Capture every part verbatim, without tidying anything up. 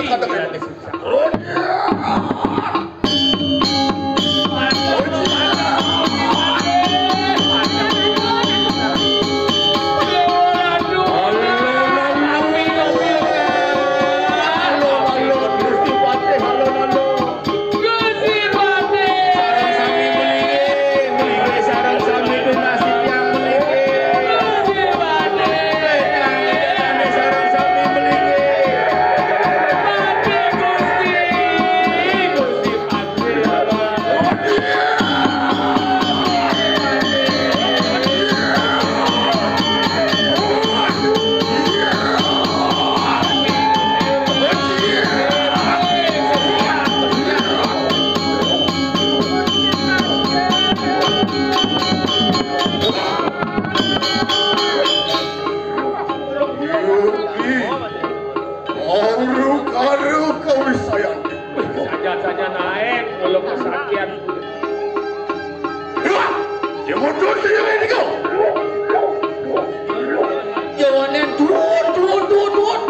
Kata kata. Saja-saja naik, mula kasakian. Wah! Dia mundur, dia ini kau. Jawanan turun, turun, turun, turun.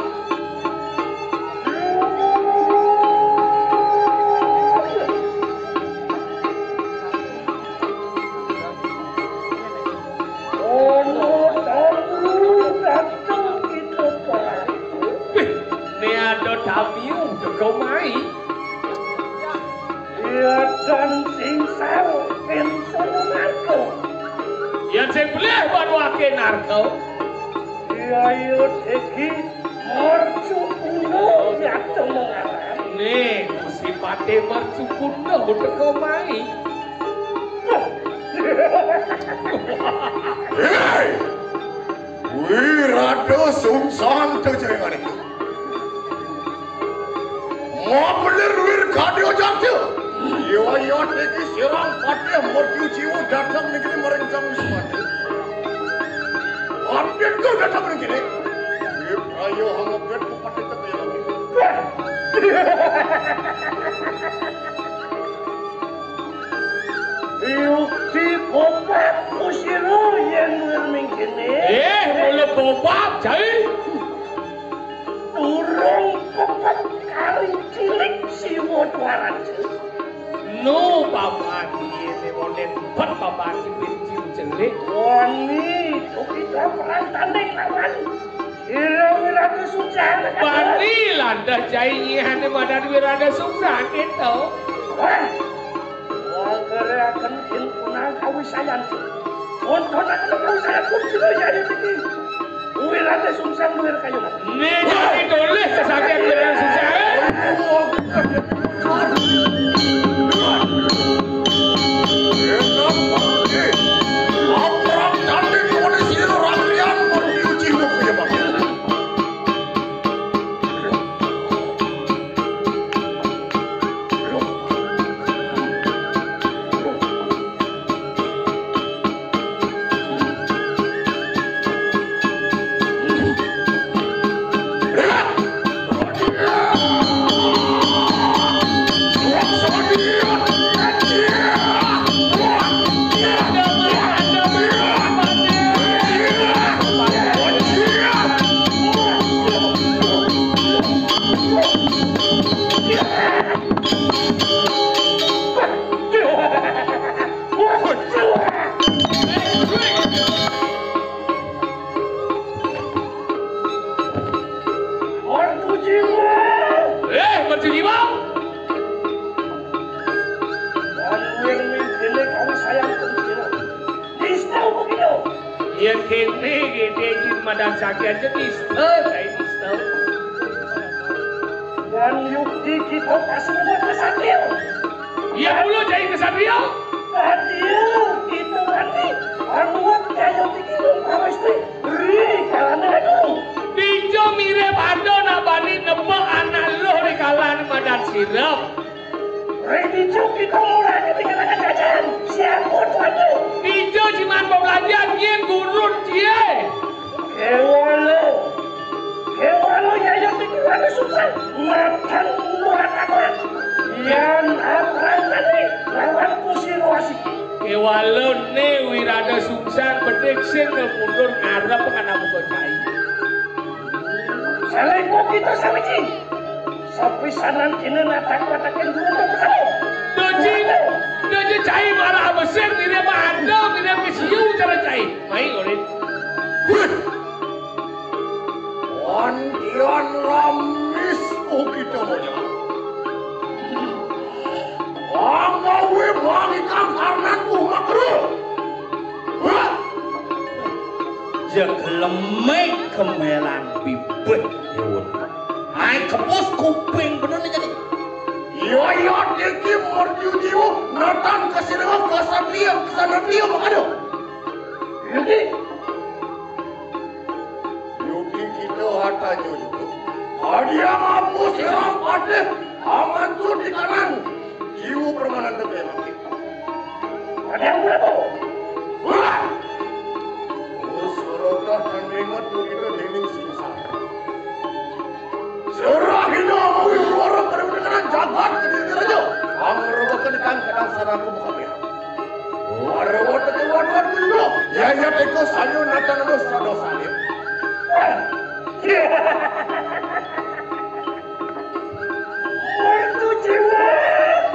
Ono tamu dateng kita, Pak. Wih, ne ada tamu teko mai. Iya, dan sing saru ing Suramarga. Yen sing belih wan wake narka. Iya, iya, iki mercukuna nyata mengalam. Nih, sipate mercukuna teko mai. Hei! Wirata Sungsang jajengane. Mabener wir kadya jagya. Iya, iya, niki sirang patih mercu jiwa dateng niki maring Sang Wismati. Artinku dateng niki. Ayo, hangepet patih teko lagi. Yukti bobab kusira yen mingkene. Eh, mula bobab, Jai. Durung pepet kari cilik Siwa Dwaraja. No, Bapak Adi, ne wonen pet Bapak Adi pinci celik. Wani, kita perantane lawan. Ira Wirata Sungsang. Bani landah Jai nyihane madan Wirata Sungsang gitu. Wah. Wagere akan kin punang kawisayan. Wonten akan kawisayan pun sira ya iki. Wirata Sungsang duwe kayungan. Nek dadi dolih kesakian Wirata Sungsang. Mercu jiwa. Eh, mercu jiwa. Wan wir mingkene kawisayan pun sira. Nista apa kira? Yen kene gede iki madan sakian je nista, saya nista. Wan yukti kita pasrah kesatria. Iya, mula Jai Kesatria. Adil, kita wani. Anuwat kaya iki wong kawis kuwi. Ri, kalane aku. Dija mirip ada nak bani nebak anak luh di kalan madan sirep. Ri, dija kita mulai ketinggalan jajan. Siapa tuh? Dija jiman pembelajar yen gurun cie. Kewala. Kewala yaya pikiran susah. Makan murah apa? Yan apa tadi? Lawan kusir wasiki. Kewala ne Wirada Sungsang bedek sing mundur ngarep ngana muka cai. Selengko kita sawiji. Sapisanan kene natak-natakin guru to bersama. Doji, doji cai marah besar, mire mah ando, mire misiu cara cai. Mai, Orit. Wih. Wantian lamis, oh, kita mau jalan. Anggawe bangikang karnanku makruh. Wah. Jek lemek kemelan bibit nyuwun. Ai kepus kuping bener nih jadi. Iya, iya, diki merju jiwa, natan kasih kasatria, kasatria makanya. Jadi, Yuki kita hata jojo. Adia ngapus irang patih, amantu di kanan. Jiwa permanen tebe mati. Ada yang berapa? Wah! Terus serotah dan ingat kita dening singsara. Serahina mawi wara pada mendengaran jagat kediri raja. Angrebakan kang kadang saraku buka merah. Wara wata kewan-wan dulu. Ya, ya, teko sanyo natan anu sada salib. Mertu jiwa.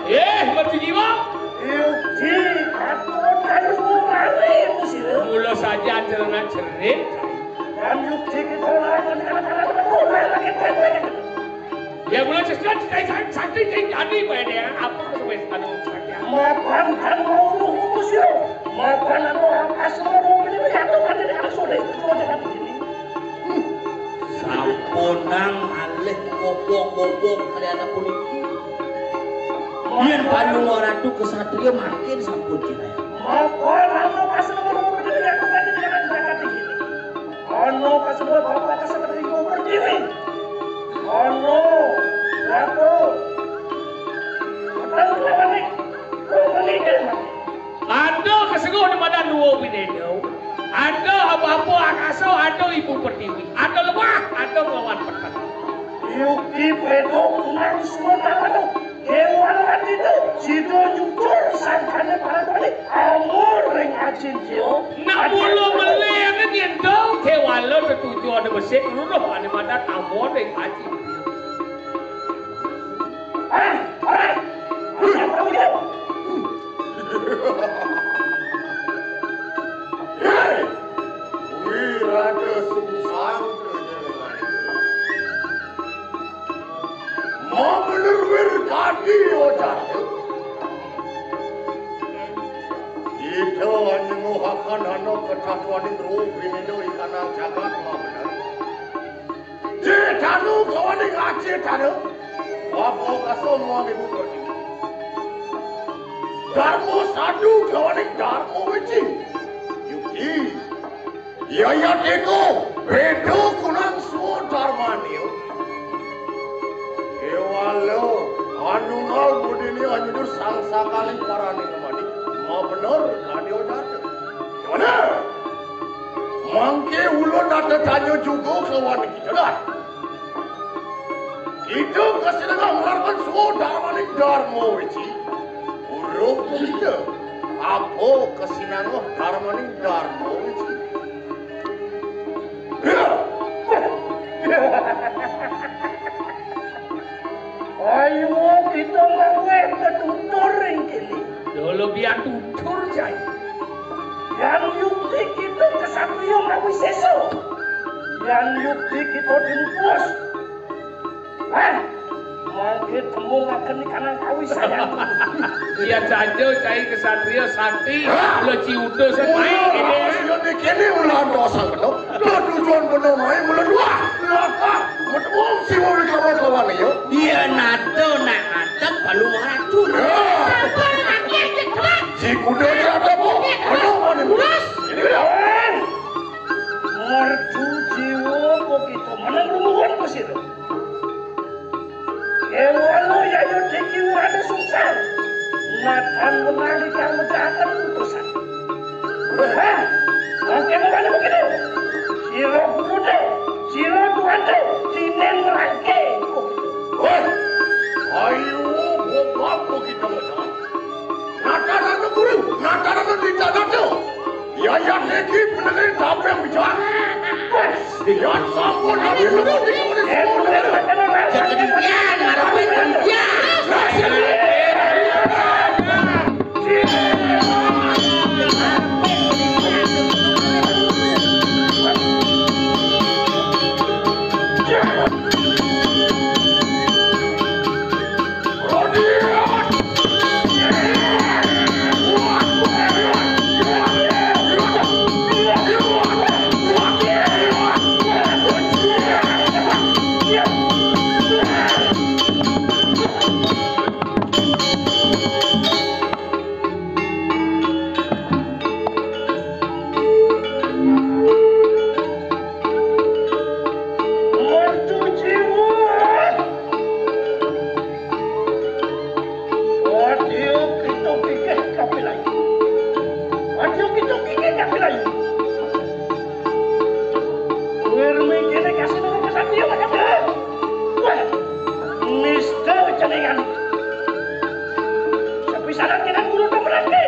Eh, mertu jiwa. Yuki, aku harus mengawin sira. Mula saja cerna cerit. Dan Yuki kita lawan anak-anak lagi. Ya, mula sesat cai santi cai jadi bae deh. Apa wis anu sakit? Makan kan mau lu sira. Makan anu apa semua mau beli jatuh kan jadi anak soleh. Semua jangan begini. Sampunang alih bobok-bobok kali anak puniki. Yen Palungguh Ratu kesatria makin sampun jinaya. Maka rano kasebut rumah diri aku tadi dengan berangkat tinggi. Ono kasebut bapak kasebut ibu berdiri. Ono ratu. Petang lawan ni. Rumah ni kan. Ada keseguh di madan dua bineno. Ada apa-apa akasa, ada ibu pertiwi. Ada lemah, ada ngelawan petang. Yuki pedo kunang semua tangan. Kewan ati tu, sida nyukur sangkane parapane amor ring ajin jiwa. Nak mula melih yen do kewala tetuju ada besik luruh ane madat amor ring ajin. Ah, ah. Hei! Wirata sungsang. Mabener wir kadi ojar. Ida nyenguhakan ana ketatwaning roh binina ing kanang jagat mabener. Cetanu kawaning acetana. Bapa kasa muang ibu pertiwi. Darma sadu kawaning darma wiji. Yuki. Yayat eko, beda kunang suwa darmane. Kewala, anunggal budine anyudur sang sakaling parane kemadi. Mabener kadi ojata. Gimana? Mangke ulun ada tanya juga kawan kita dah. Kita kesenengan ngarepin suwa darmaning darma wiji. Urung kita. Apa kesenengan darmaning darma wiji? Ayo kita ngawet ketutur ring kini. Dulu biar tutur jai. Yang yukti kita kesatria mawi sesa. Yang yukti kita dimpus. Hah? Mangke tembung akan di kanan kawi sayang. Iya jaja cai kesatria sakti. Hah? Lo ciudo sepai ini. Iya di kini ulah dosa kena. Lo tujuan bener main mula dua. Laka. Metuang si mau kawan-kawan ya. Iya nado nak ngadep lalu racun. Ya. Si kuda ini ada apa? Aduh, mana? Ini dia. Merdu jiwa kok gitu. Mana rumuhan ke situ? Kewala yayu diki wurane sungsang. Natan menali kang mejahaken utusan. Hah? Mangke mengkene begitu. Sira gurune, sira tuante, sinen merangke. Wah, ayo, bobab kita mejahat. Natarana guru, natarana ditanata. Yayan iki benerin sampeyan bicara. Yan sampun nabi menuju. Jadi pian, Mercu jiwa. Wadya kita pikir kapilayu. Wadya kita pikir kapilayu. Wirmi kene kasih nang kesatria macam. Wah, nista jenengan. Sapisanan kene guru pemerhati.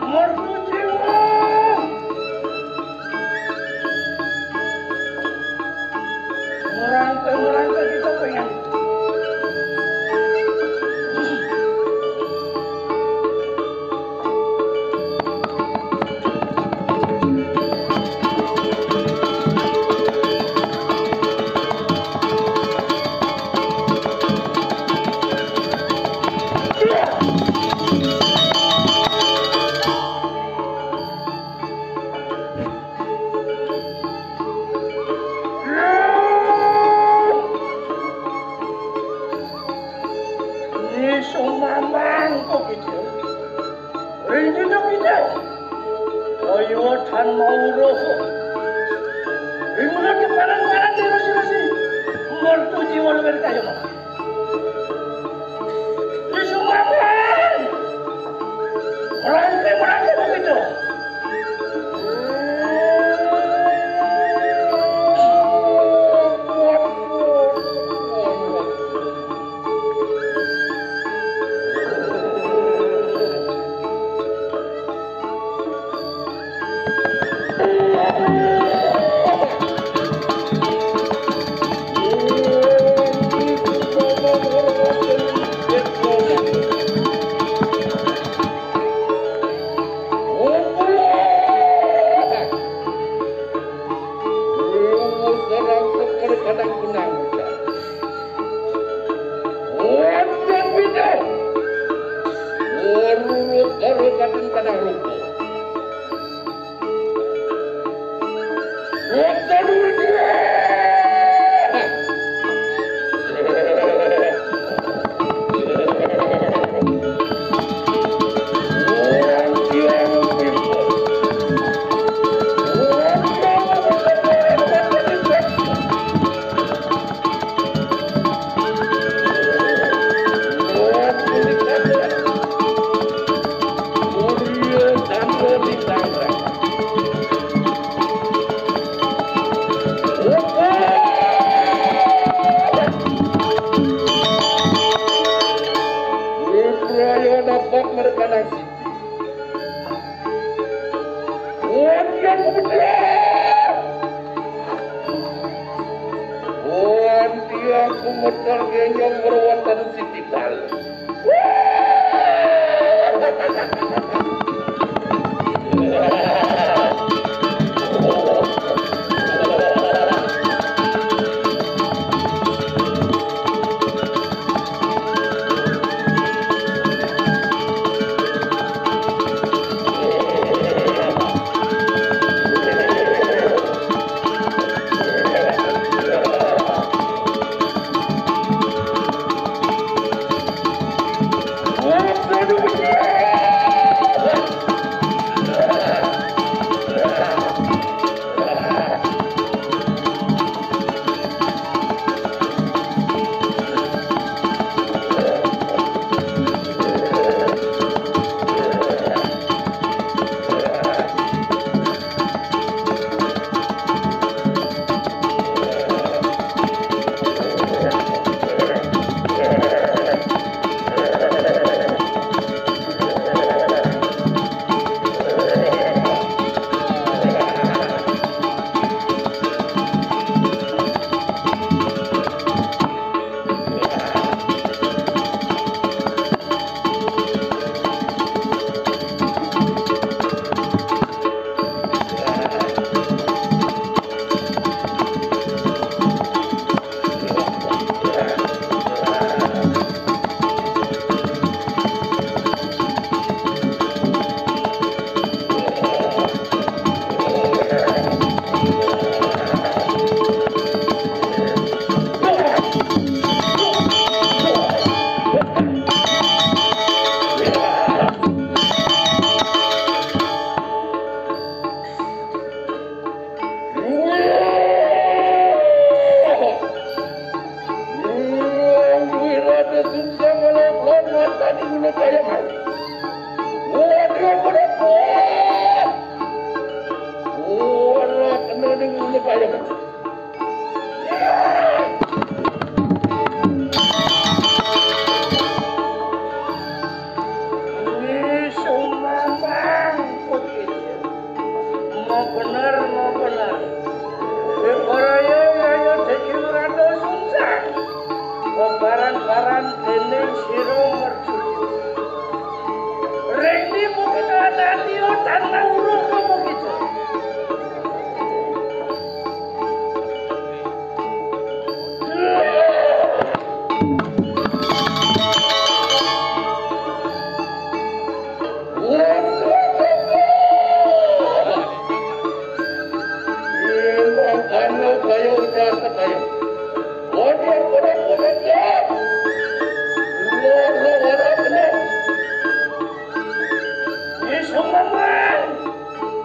Mercu jiwa. Merangkai-merangkai kita pengen. Iso mamang kok gitu. Rindu dok gitu. Ayo tan mau roh. Rindu dok barang-barang di masing-masing. Mertu jiwa luar kayo mah. Di Sumatera. Merangkai-merangkai begitu. Kadang-kadang Wong tiang kumetal. Wong tiang kumetal genyong merawatan si Tital. Wih, sumambang, putih. Mau bener, mau bener. Di Paraya Yaya Deki Wirata Sungsang. Keparan-paran dening sira mercucu. Ring ndi mungkin ana tiyo tanah urung apa gitu. Wis umum,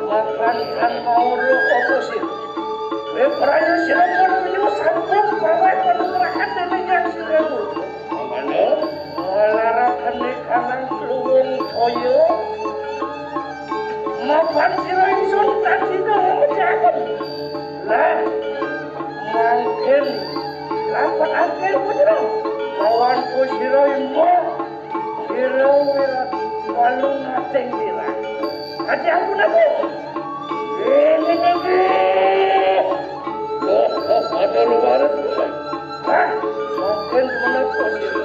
makan tanpa urung apa sih? Kowe praya sira menuju sampun pawai penumrakan dening Yang Sira Guru. Mangane, malarapene kanang kluwung toya. Mapan sira ingsun tadina ngejaken. Lah, mangkin lapetake putra. Lawan ku sira imo. Ira wira walu ngating ira. Ati ampun aku. Ini nanti. Loh, ada luar. Hah? Mungkin menepus ira.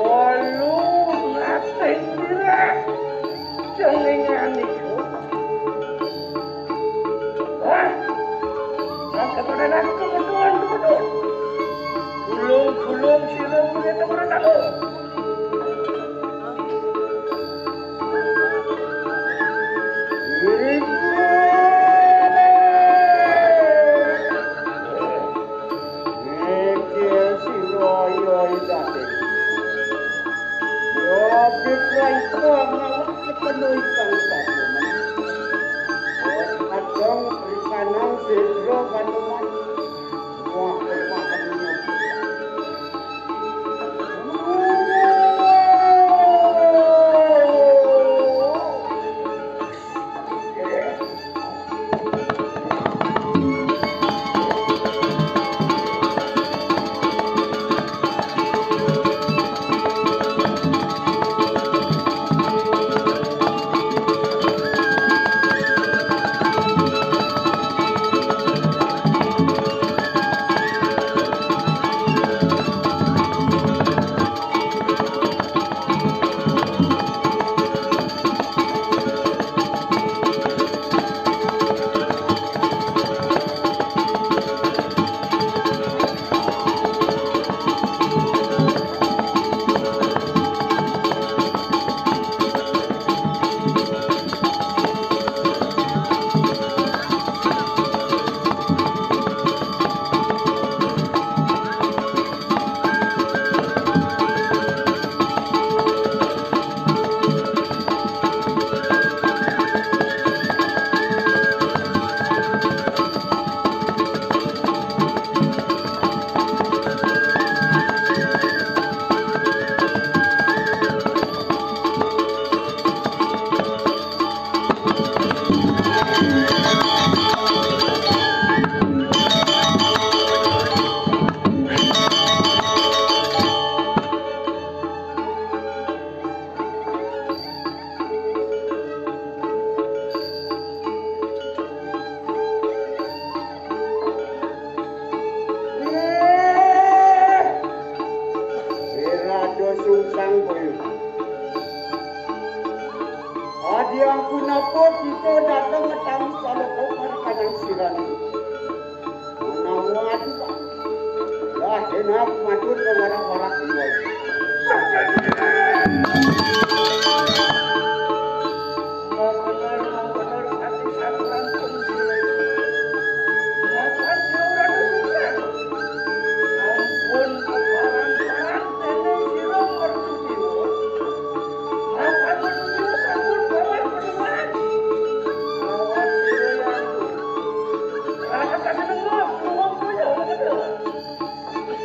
Walu ngating ira. Jenengan iku. Wah, mangketonen aku kebetulan, kebetulan. Gulung-gulung sira kuwi temen aku. Iki sira ya idate. Ya, Bib Raiko ngawak ketemu ingkang sampun. Kadang rikanang sedro kanu Maaf, matur ke warak-warak.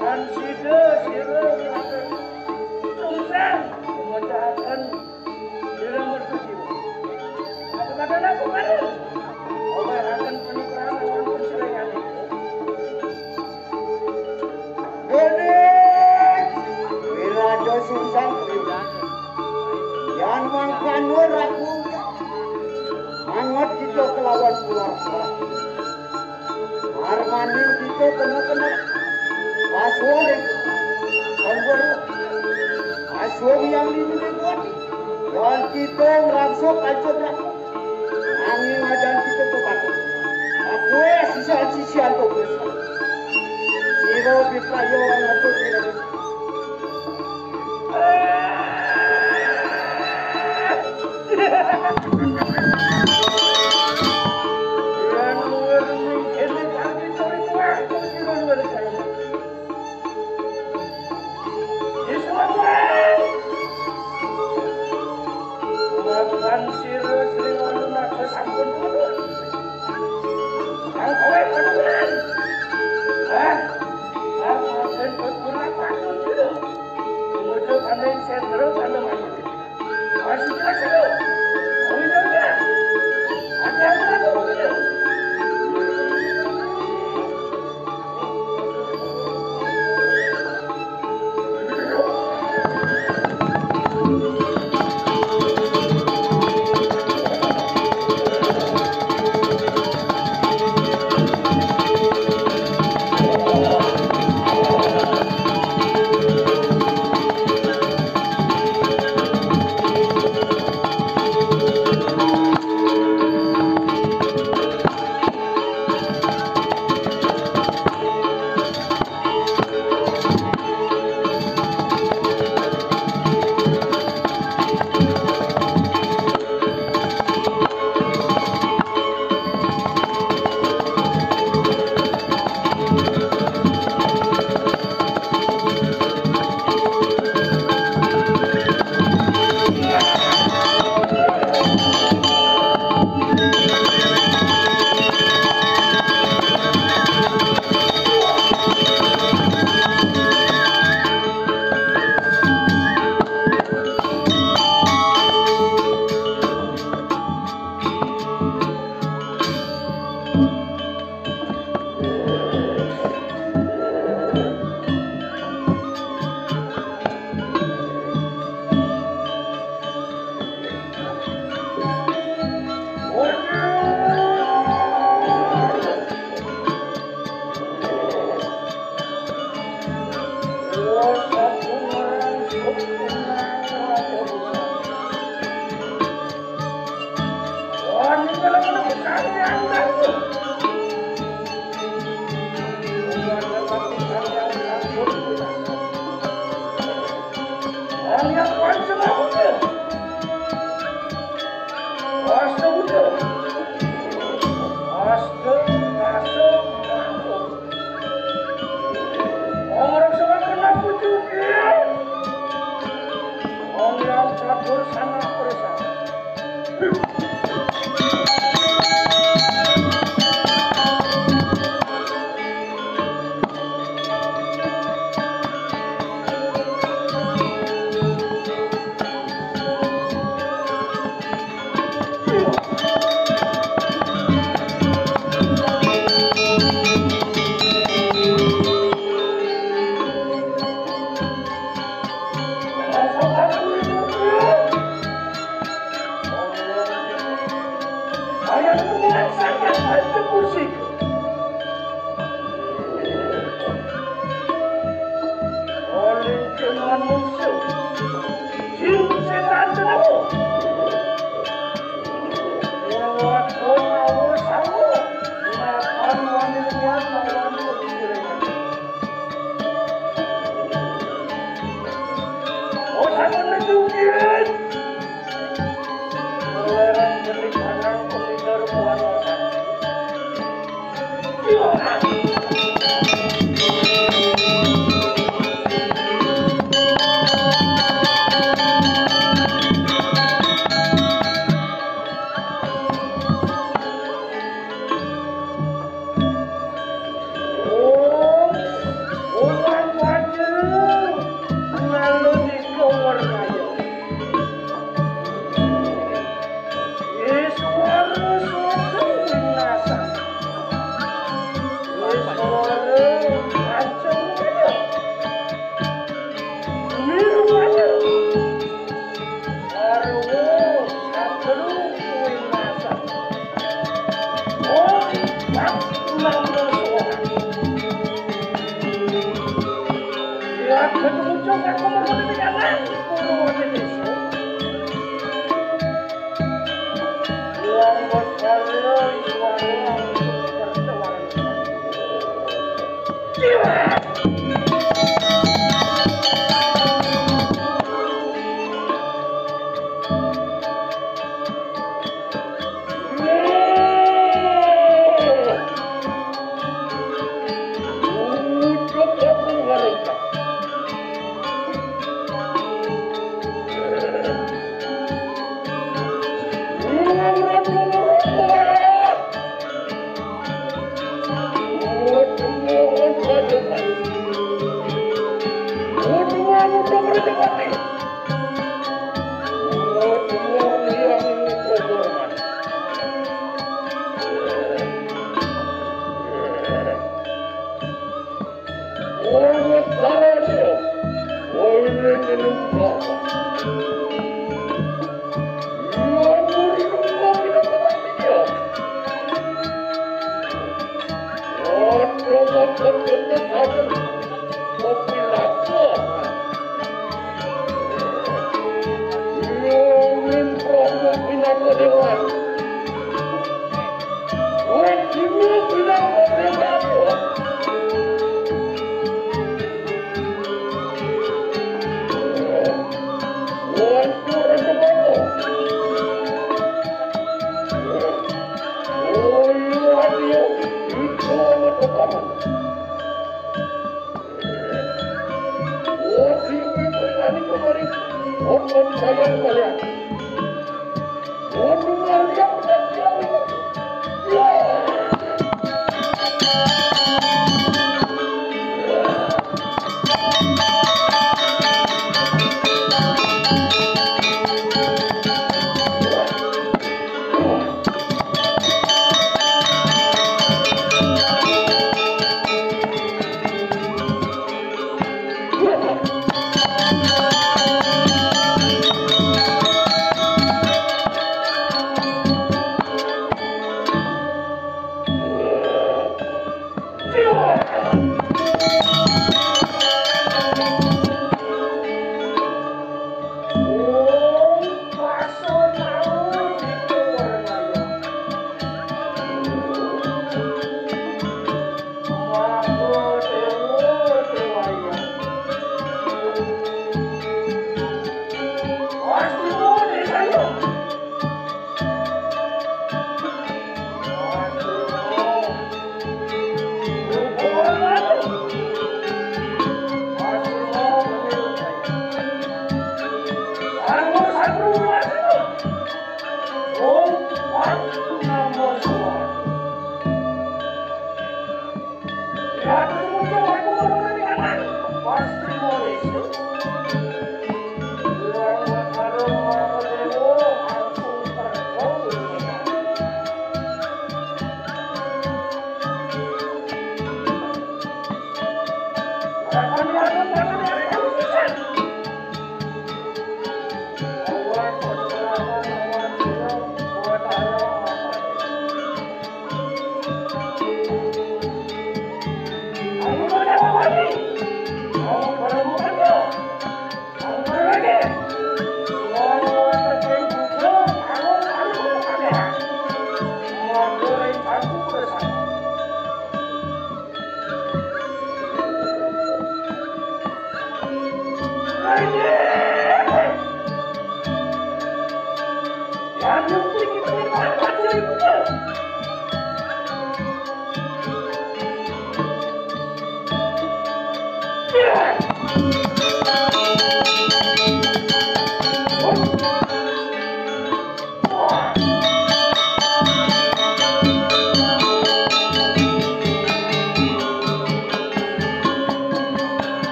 Kan sida sira sungsang memecahaken sira mertuju. Apa kata aku kaya? Awal akan penukaran orang penselengan itu. Gede! Wirada sungsang. Yan mangkana ragu mangot kita kelawan keluarga. Armaning kita kena-kena aswa ring pemburu. Aswa yang lindungi kuat. Lawan kita ngerangso panca brahma. Nanging ajan kita kepatuk. Aku sisa-sisa tugas. Sira pipayo ngatur diri. Lawan sira Sri Walu Naga sampun purun. Kang kowe panuwun. Ah, ah, ben purun patut dulu. Kemudian kami sendro kami maju. Masih jelas itu. Kami jauh ya. Ada apa lagi?